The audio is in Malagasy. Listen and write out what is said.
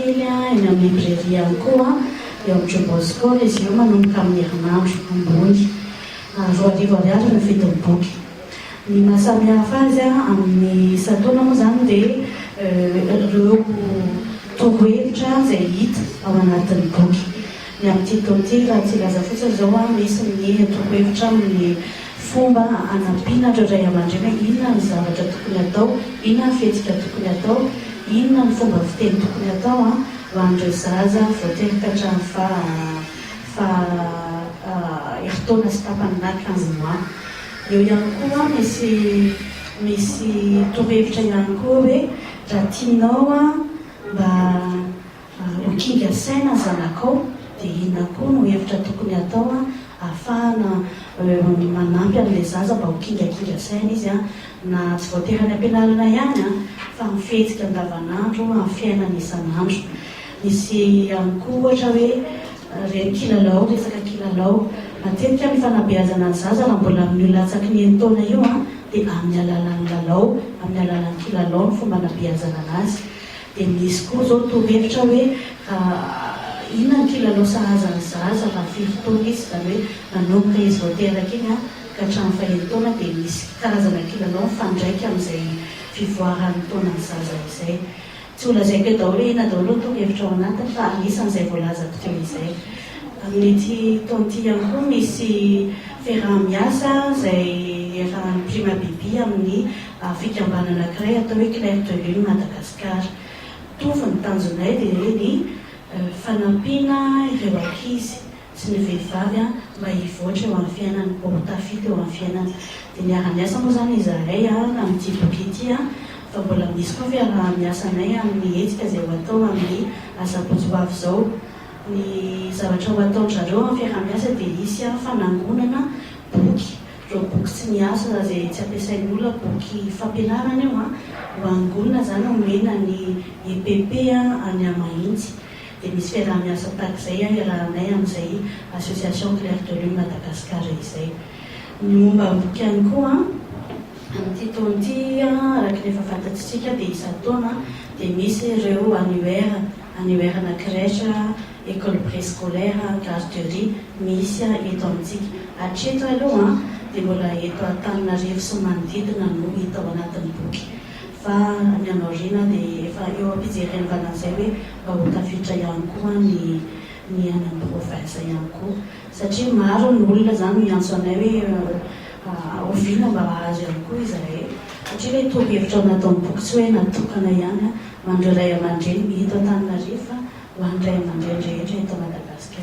Analakely, eny amin'ny librairie ihany koa, eo amin'ny Jumbo Score izy io manomboka amin'ny herinandro ambony. 2000 ariary ny vidin'ny boky. Ny maha samihafa azy amin'ny isan-taona moa izany dia ireo torohevitra izay hita ao anatin'ny boky. Ny amin'ity taona ity, raha tsy hilaza fotsiny izao aho, misy ny torohevitra amin'ny fomba hanampiana ireo ray aman-dreny hoe inona ny zavatra tokony hatao, inona ny fihetsika tokony hatao, inona ny fomba fiteny tokony hatao ho an'ireo zaza vao teraka hatramin'ny faha faha herintaona sy tapany na 15 mois. Eo ihany koa misy misy torohevitra ihany koa hoe raha tianao mba ho kinga saina ny zanakao dia inona koa no hevitra tokony hatao ahafahana manampy an'ilay zaza mba ho kingakinga saina izy na tsy voatery any am-pianarana ihany fa amin'ny fihetsika andavanandro, amin'ny fiainana isan'andro. Misy ihany koa ohatra hoe ireny kilalao, resaka kilalao. Matetika ny fanabeazana ny zaza raha mbola amin'io latsaky ny enin-taona io dia amin'ny alalan'ny lalao, amin'ny alalan'ny kilalao ny fomba anabeazana anazy. Dia misy koa izao torohevitra hoe inona ny kilalao sahaza ny zaza raha firy taona izy, izany hoe manomboka izy vao teraka iny ka hatramin'ny fahenin-taona dia misy karazana kilalao mifandraika amin'izay fivoaran'ny taonan'ny zaza izay. Tsy ho lazaiko eo daholo hoe inona daholo ny torohevitra ao anatiny fa anisan'izay voalazako teo izay. Amin'ity taona ity ihany koa misy fiaraha-miasa izay iarahan'ny Prima Bibi amin'ny fikambanana anankiray atao hoe Clair de Lune Madagascar. Mitovy ny tanjonay dia ny fanampiana ireo ankizy sy ny vehivavy mba hivoatra eo amin'ny fiainana, mba ho tafita eo amin'ny fiainana. Dia niara-niasa moa izany izahay amin'ity boky ity fa mbola misy koa fiaraha-miasanay amin'ny hetsika izay ho atao amin'ny asabotsy ho avy izao. Ny zavatra ho ataon-dry zareo amin'ny fiaraha-miasa dia hisy fanangonana boky, ireo boky tsy miasa izay tsy ampiasain'ny olona, boky fampianarana io an, ho angonina izany homena ny EPP any Mahitsy. Dia misy fiaraha-miasa tahaka izay iarahanay amin'izay Association Clair de Lune Madagascar izay. Ny momba ny boky ihany koa, amin'ity taona ity araka ny efa fantatsika dia isan-taona dia misy ireo annuaire, annuaire-na crèche, école préscolaire, garderie misy eto amintsika. Hatreto aloha dia mbola eto Antananarivo sy ny manodidina no hita ao anatin'ny boky. Fa ny any aoriana dia efa eo am-pijerenvana an'izay hoe mba ho tafiditra ihany koa ny ny any amin'ny province ihany koa. Satria maro ny olona izany miantso anay hoe oviana mba hahazo ihany koa izahay. Satria ilay torohevitra ao anatin'ny boky tsy hoe natokana ihany ho an'ireo ray aman-dreny eto Antananarivo fa ho an'ny ray aman-dreny rehetra eto Madagasikara.